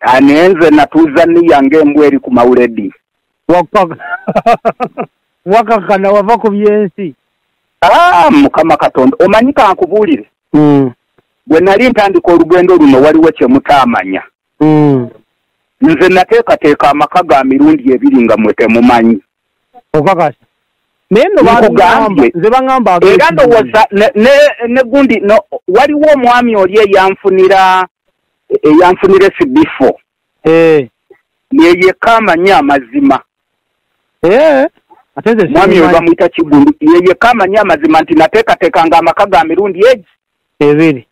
Anenze natuuza nniya ng'embwa eri ku mawuledi. Wakakana wava ku byensi. Mukama Katonda, omanyi kankubuulire. Bwe nali ntandika olugendo luno waliwo kye mutaamanya. Nze nateekateeka amaka ga mirundi ebiri nga mwe temumanyi. Okakasa. Naye nno Nkugambye. nze baŋŋamba Era ndowooza ne gundi no, waliwo omwami oli eyanfunira SB4. Ye yekka amanyi amazima. Ate nze Mwami oyo simanyi. bamuyita Kiggundu. Ye yekka amanyi amazima nti nateekateekanga amaka ga mirundi egi ebiri.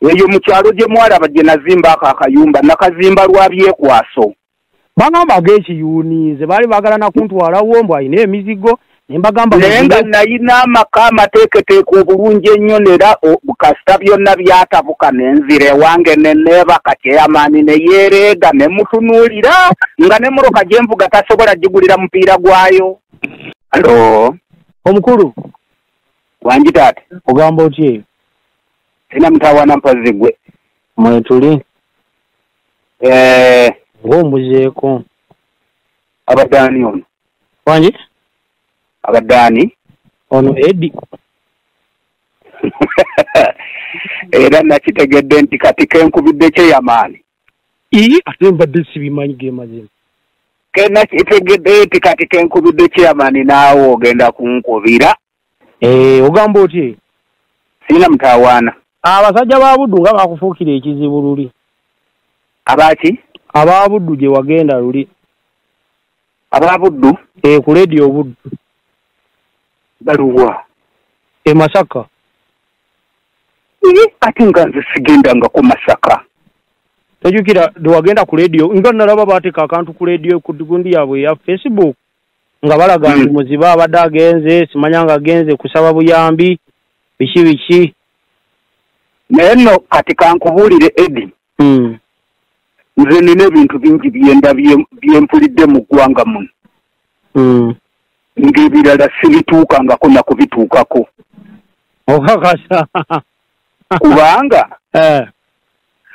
Eyo mu kyalo gye mwalaba gye nazimba ako akayumba, nakazimba lwa byekwaso. Baŋŋamba ag'ekiyuuni, nze baali baagala na kuntwalawo mbu alina emizigo, ne mbagamba Naye nga mugule. nalina amaka amateeketeeke obulungi ennyo nera kasita byonna byatabuka ne nzira ewange ne neebaka kyeyamaani ne yeereega ne mutunuulira nga n'emmotoka gye nvuga tasobola gigulira mupiira gwayo. Alo. Omukulu. Wangi taata. Ogamba otya eyo? Sina mutawaana mpozzi ggwe. Mwetuli. Ng'ombuzeeko. Abadde ani ono? Wangi? Abadde ani? Ono Eddy. Era nakitegedde nti kati kenkubidde kyeyamaani. Ii, ate mbadde sibimanyi ge mazima. Ke nakitegedde nti kati kenkubidde kyeyamaani naawe ogenda kunkubira. Ogamba otya eyo? Sirina mutawaana. Abasajja ba Buddu nga bakufuukira ekizibu luli. Abaaki? Aba Buddu gye wagenda luli. Aba Buddu? Ku leediyo Buddu. Baluwa? E Masaka. Ate nga nze sigendangako Masaka. Tojjukira lwe wagenda ku leediyo, nga nalaba baateeka akantu ku leediyo ku gundi yaabwe eya Facebook nga balaga nti muzibe abadde agenze, simanya nga agenze kusaba buyambi, biki biki. Naye nno kati kankubuulire Eddy. Nze nina ebintu bingi bye mpulidde mu ggwanga muno. Ng'ebirala sibituukangako na kubituukako. Okakasa. Kubanga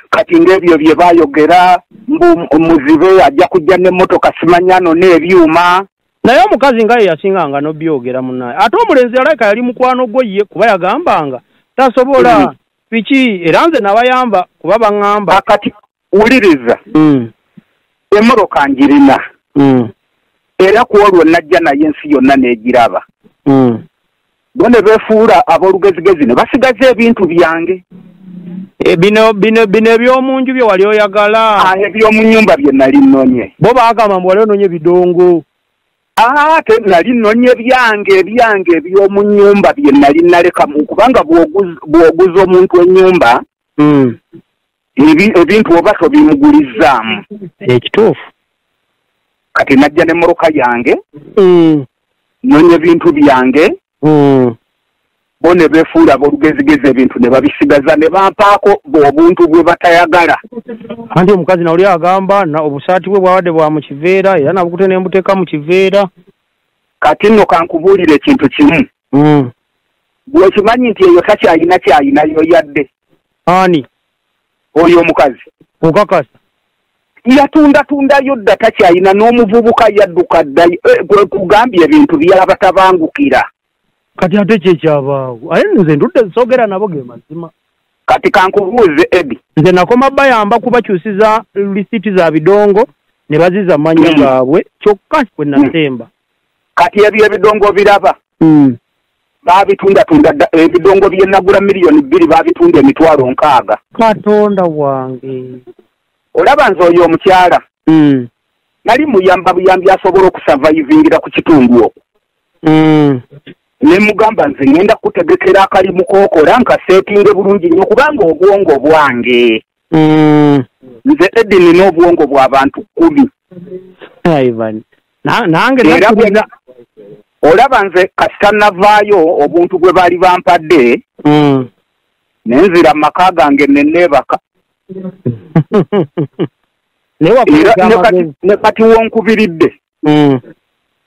kati ng'ebyo bye baayogera mbu muzibe ajja kujja n'emmotoka simanya no n'ebyuma. Naye omukazi nga ye yasinganga n'obyogera munnaye. Ate omulenzi alabika yali mukwano gwo ye kuba yagambanga tasobola biki, era nze nabayamba kuba baŋŋamba. Kati wuliriza. Emmotoka njirina. Era ku olwo najja naye ensi yonna n'egiraba. Bo ne beefuula ab'olugezigezi ne basigaza ebintu byange. Bino eby'omu nju bye wali oyagala. Eby'omu nnyumba bye nali nnonye. Bo baagamba mbu wali ononye bidongo. Ate nali nnonye ebyange eby'omu nnyumba bye nali naleka mu, kubanga bw'oguza omuntu ennyumba, ebintu oba tobimugulizaamu. Ekituufu. Kati najja n'emmotoka yange, nnonye ebintu byange, bo ne beefuula ab'olugezigezi ebintu ne babisigaza ne bampaako obuntu bwe batayagala. Anti omukazi nawuli agamba na obusaati bwe bwabadde bwa mu kiveera era nabukute ne mbuteeka mu kiveera. Kati nno kankubuulire ekintu kimu. Bw'okimanyi nti eyo takyalina kyalinayo yadde. Ani? Oyo omukazi. Okakasa. Yatundatundayo dda takyalina n'omuvubuka yadduka dda, kugambye ebintu byabatabangukira. Kati ate ki ekyabaawo? Aye nze ndudde nsoogera nabo ge mazima. Kati kankubuuze Eddy. Nze nakoma bayamba kubakyusiza lisiiti za bidongo ne baziza mannya gaabwe kyokka bwe nasemba. Kati ebyo ebidongo biraba. Baabitundatunda dda, ebidongo bye nagula 2,000,000 baabitunda 60,000. Katonda wange. Olaba nze oyo omukyala. Nali muyamba buyambi asobola okusavaivingira ku kitundu okwo. Ne mugamba nze ngenda kutegekera akalimu k'okola nkaseetinge bulungi nnyo kubanga obwongo bwange. Nze Eddy nina obwongo bw'abantu 10. Ivan. Nange Era nakubuuza. Olaba nze kasita navaayo obuntu bwe baali bampadde, ne nzira mu maka gange ne neebaka. Naye wakubuuza Era amagezi. ne kati wonkubiridde.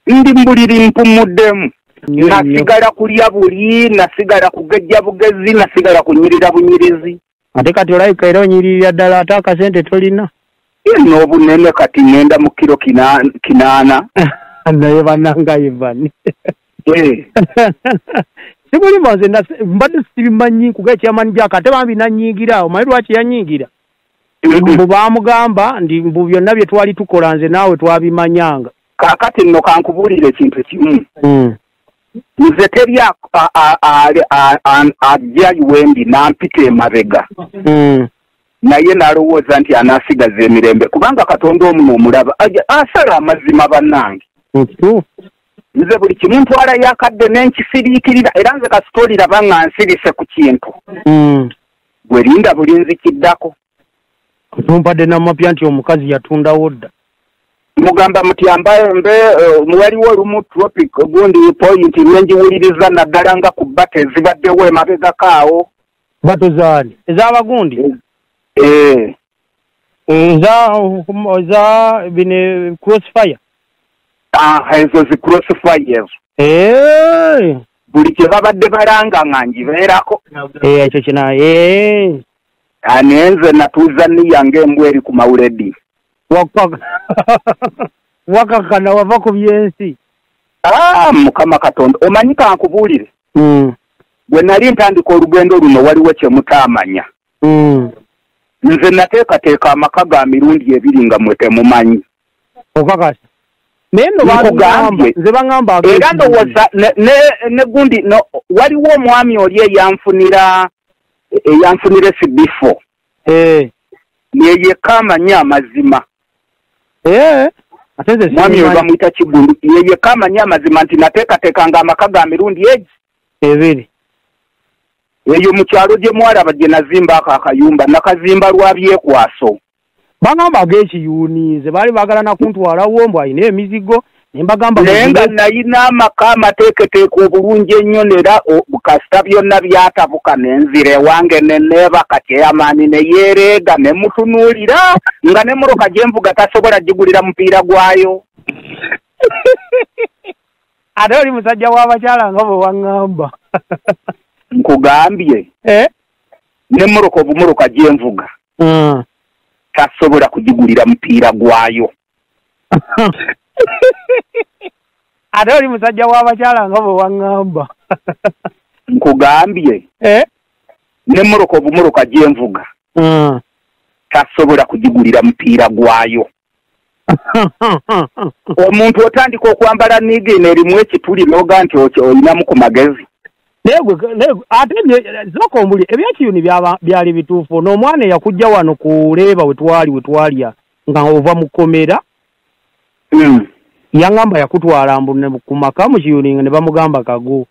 Ndi mbuliri mpumuddemu. Nnyo nnyo. Nasigala kulya buli, nasigala kugejja bugezi, nasigala kunyirira bunyirizi. Ate kati olabika era onyiririra ddala ate akasente tolina. N'obunene kati ŋŋenda mu kiro 8. Naye bannanga Ivan. Sikulimba nze mbadde sibimanyi nkuga ekyamanyi gyako ate bambi nannyingira omanyi lwaki yannyingira? Mbu baamugamba ndi mbu byonna bye twali tukola nze naawe twabimanyanga. Kaakati nno kankubuulire ekintu kimu. Nze teri ajja wendi n'ampita emabega. Naye n'alowooza nti anaasigaza emirembe kubanga Katonda omuno omulaba asala amazima bannange. Nze buli kimu ntwala yakadde n'enkisiriikirira era nze kasitoliraba nga nsirise ku kintu. Gwe linda bulinzi kiddako. Tumpadde n'amapya nti omukazi yatundawo dda. Mugamba muti mbe waliwo olumu tropic gundi point nenjiwuliriza naddala nga ku bato ezibaddewo emabegako awo. Bato zaani? Ez'abagundi? Eza bino crossfire. Ezo zi crossfire ezo. Buli kye babadde balanga nga ngibeerako. Ekyo kina Naye nze natuuza nniya ng'embwa eri ku mawuledi. Wakakana wava ku byensi. Mukama Katonda omanyi kankubuulire. Bwe nali ntandika olugendo luno waliwo kye mutaamanya. Nze nateekateeka amaka ga mirundi ebiri nga mwe temumanyi. Okakasa. Naye nno baŋŋamba nze baŋŋamba era ndowooza ne gundi no waliwo omwami oli eyanfunira CB4. Ye yekka amanyi amazima. Ate nze mwami oyo bamuyita Kiggundu ye yekka amanyi amazima nti nateekateekanga amaka ga mirundi egi ebiri. Eyo mu kyalo gye mwalaba gye nazimba ako akayumba nakazimba lwa byekwaso. Bagamba ag'ekiyuuni nze baali baagala nakuntwalawo mbu alina emizigo ne mbagamba naye nga nayina amaka amateeketeeke obulungi ennyo nera kasita byonna byatabuka nenzira ewange ne neebaka kyeyamaani ne yeereega ne mutunuulira nga n'emmotoka gye nvuga tasobola gigulira mupiira gwayo. Ate oli musajja w'abakyala nga bwe waŋŋamba. Nkugambye n'emmotoka obumotoka gye nvuga tasobola kugigulira mupiira gwayo. Ate oli musajja w'abakyala nga bwe waŋŋamba. Nkugambye n'emmotoka obumotoka gye nvuga tasobola kugigulira mupiira gwayo. Omuntu otandika okwambala niigino erimu ekituli n'oga nti olinamu ku magezi. Naye ate sooka ombulire ebyekiyuni byali bituufu n'omwana eyakujja wano ku leeba we twali we twalya nga ova mu kkomera yaŋŋamba yakutwala mbu ku maka mu kiyuni ne bamugamba kago.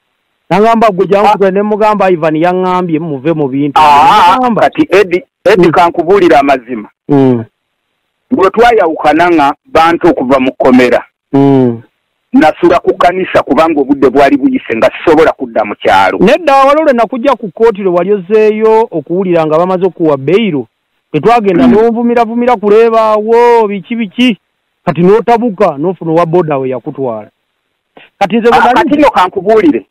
Naŋŋamba gwe jangu ne mugamba Ivan yaŋŋambye muve mu bintu. Kati Edi kankubuulira amazima. Bwe twayawukana nga bantu okuva mu kkomera. Nasula ku kkanisa kubanga obudde bwali buyise nga sisobola kudda mu kyalo. Nedda waliwo lwe nakujja ku kkooti lwe wali ozzeeyo okuwulira nga bamaze okuwa beyiro. Tetwagenda n'onvumiravumira kuleebaawo biki biki kati n'otabuka n'ofuna owa boda we yakutwala. Kati nze kati nno kankubuulire.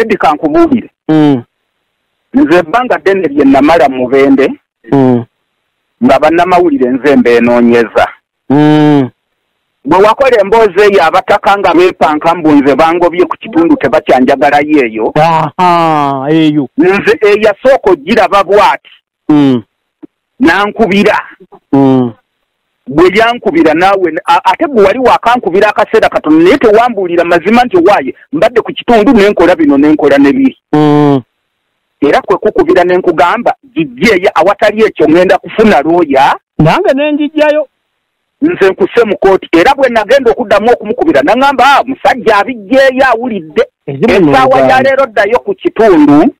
Edi kankubuulire. Nze ebbanga ddene lye namala mu Mubende nga bannamawulire nze mbeenoonyeza. Bwe wakola emboozi eyo abataka nga beepanka mbu nze bangobye ku kitundu tebakyanjagalayo eyo. Eyo. Nze eyasooka ogiraba bw'ati. Nankubira. Bwe yankubira naawe ate gwe wali wakankubira akaseera katono naye tewambuulira mazima nti waaye mbadde ku kitundu nenkola bino nenkola ne biri. Era kwe kukubira ne nkugamba gijjeeyo awatali ekyo ŋŋenda kufuna looya. Nange ne njijjayo. Nze nkuse mu kkooti era bwe nagenda okuddamu okumukubira naŋŋamba musajja abijjeeyo awulidde. Essaawa ya leero ddayo ku kitundu.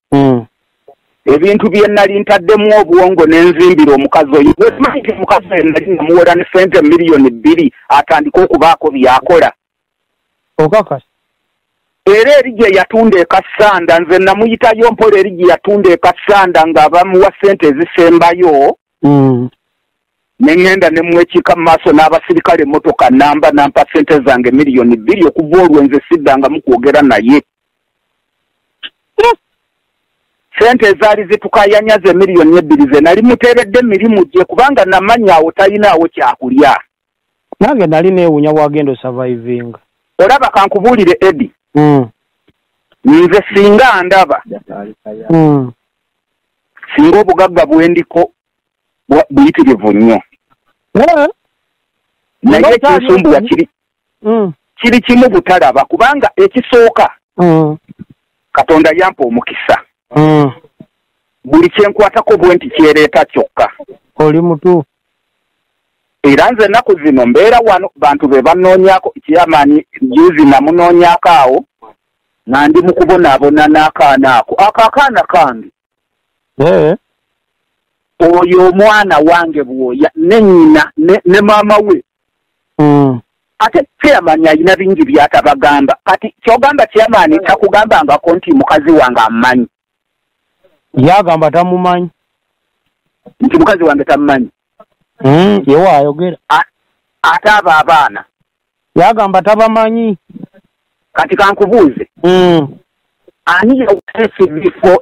Ebintu bye nali ntaddemu obwongo ne nzimbira omukazi oyo. Omanyi nti omukazi oyo nali namuwola ne ssente 2 million atandike okubaako by'akola. Okakasa. Era eri gye yatunda e Kassanda nze namuyitayo mpola eri gye yatunda e Kassanda nga bamuwa ssente ezisembayo. Ne ŋŋenda ne mwekiika mu maaso n'abasirikale emmotoka namba nampa ssente zange 2 million okuva olwo nze siddangamu kwogera naye. Sente ezaali zitukayanya ze 2 million ze nali muteeredde emirimu gye, kubanga namanya awo talinaawo kyakulya. Nange nali neewuunya bwagenda osurvivinga. Olaba, kankubuulire, Edi. Nze singa ndaba singa obugagga bwendiko buyitirivu nnyo. Naye ekinsumbuwa kiri kiri kimu, butalaba, kubanga ekisooka Katonda yampa omukisa. Buli kyenkwatako bwe nti kyereeta kyokka. Oli mutuufu. Era nze ennaku zino mbeera wano, bantu be bannoonyaako. Kyamaani juzi namunoonyaako awo nga ndi mu kubonaabona n'akaana ako, ako akaana kange. Oyo omwana wange bwoya ne nnyina ne maama we. Ate chairman alina bingi byatabagamba. Kati kyogamba chairman takugambangako nti mukazi wange ammanyi? Yagamba tamumanyi. Nti mukazi wange tamumanyi? Yewe ayogera. Ate abo abaana? Yagamba tabamanyi. Kati kankubuuze. Ani yawa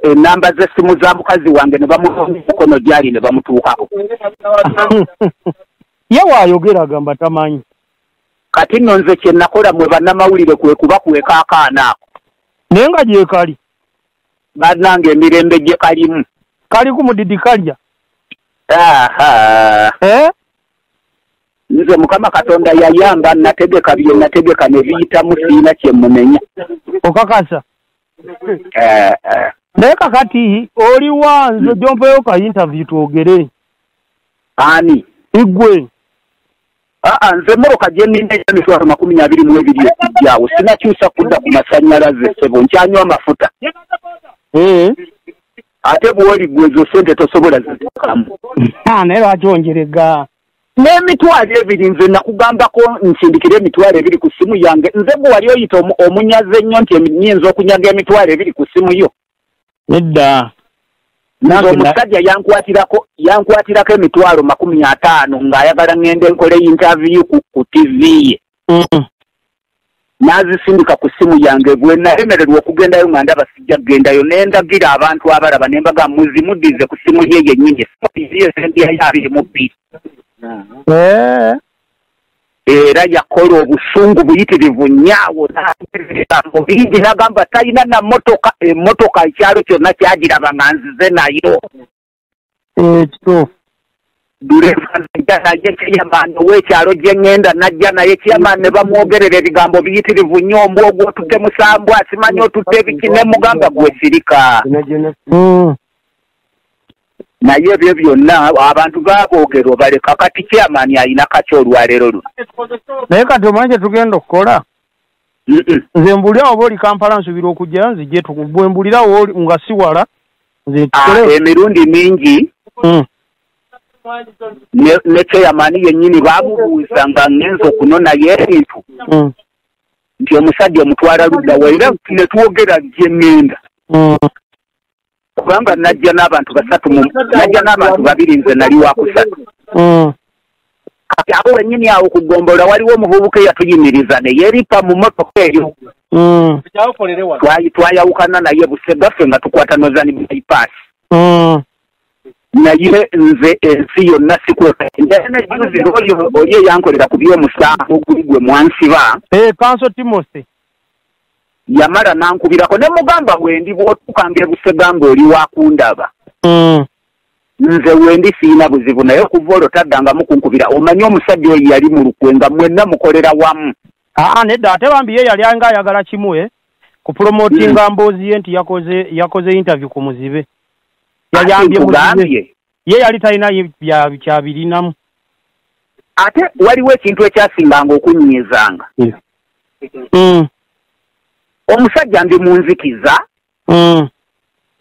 enamba z'essimu za mukazi wange ne bamunonya mukono gyali ne bamutuukako? Yewe ayogera, agamba tamanyi. Kati nno nze kye nakola mwe bannamawulire kwe kubakweka akaana ako. Naye nga gyekali? Bannange, emirembe gye kalimu. Kali ku mudidi kalya? Aha. Eh? Nze Mukama Katonda yayamba, nategeka bye nategeka ne biyitamu, siina kye mumenya. Okakasa? Eh, eh. Naye kakati oli wanze jompeyo ka interview twogere. Ani? Igwe. Aa, nze mmotoka gye nnina emitwalo 22 ekijjaawo, sinakyusa kudda ku masannyalaze, ssebo, nkyanywa amafuta. Ate bw'oli gwe ezo sente tosobola ziteekamu. Naye lwaki onjerega? N'emitwalo 2, nze nakugambako nsindikire 20,000 ku ssimu yange? Nze gwe wali oyita omunyazi ennyo nti nyinza okunyaga 20,000 ku ssimu yo? Nedda. Nze omusajja yankwatirako 50,000 ng'ayagala ŋŋende nkole interview ku TV ye. N'azisindika ku ssimu yange. Bwe nalemererwa okugendayo nga ndaba sijja kugendayo, ne ndagira abantu abalaba ne mbaga muzimuddize ku ssimu ye yennyini esembyayo 22. Era yakola obusungu buyitirivu nnyo ebigambo bingi, n'agamba talina na mmotoka, emmotoka ekyalo kyonna kyagiraba nga nzize nayo. Kituufu. Duleva najja naye, chairman ow'ekyalo gye ŋŋenda najja naye, chairman ne bamwogerera ebigambo biyitirivu nnyo, ombwa ogwo otutte musambwa, simanyi otutte ebiki, ne mugamba gwe sirika. Naye ebyo byonna abantu baboogera obaleka. Kati chairman alina kaki olwaleero luno? Naye kati omanyi kye tugenda okukola? Mm-mm. Nze mbulira oba oli Kampala, nsuubira okujjayo nzije bwe mbulira wooli nga si wala nze Ah, tukole. Emirundi mingi ne chairman yennyini baamubuuza nga ŋŋenza okunonayo ebintu nti omusajja omutwala ludda wa, era ne twogera gye ŋŋenda. Kubanga najja n'abantu basatu, najja n'abantu babiri, nze nali wakusatu. Kati abo wennyini awo ku ggombola waliwo omuvubuka eyatuyimiriza ne yeeripa mu mmotoka eyo. Twayawukana naye Busega, ffe nga tukwata Northern Bypass. Naye nze ensi yonna sikweka. Naye nejuzi oyo oli eyankolera ku by'omusango guli gwe mwansiba. Eh, Counsel Timothy. Yamala nankubirako ne mugamba wendi, bw'otuukanga e Busega ng'oli wakundaba. Nze wendi siina buzibu, naye okuva olwo taddangamu kunkubira. Omanyi omusajja oyo yali mu lukwe nga mwenna mukolera wamu. Aa, nedda, ate bambi ye yali anga ayagala kimu, kupromotinga mboozi ye nti yakoze interview ku muzibe, yayambye muzibe. Nkugambye. Ye yali talina kyabirinamu. Ate waliwo ekintu ekyasinganga okunyiizanga. Omusajja ndi mu nzikiza,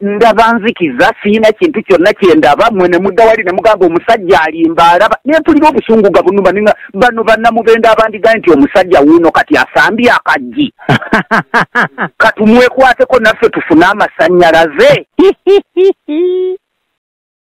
ndaba nzikiza, siina kintu kyonna kyendaba, mwe ne mudda wali ne mugamba omusajja alimba alaba, nempulira obusungu nga bunuma, ninga bano bannamubenda abandigaye nti omusajja wuuno kati asambye akaggi, katumwekwateko naffe tufune amasannyalaze.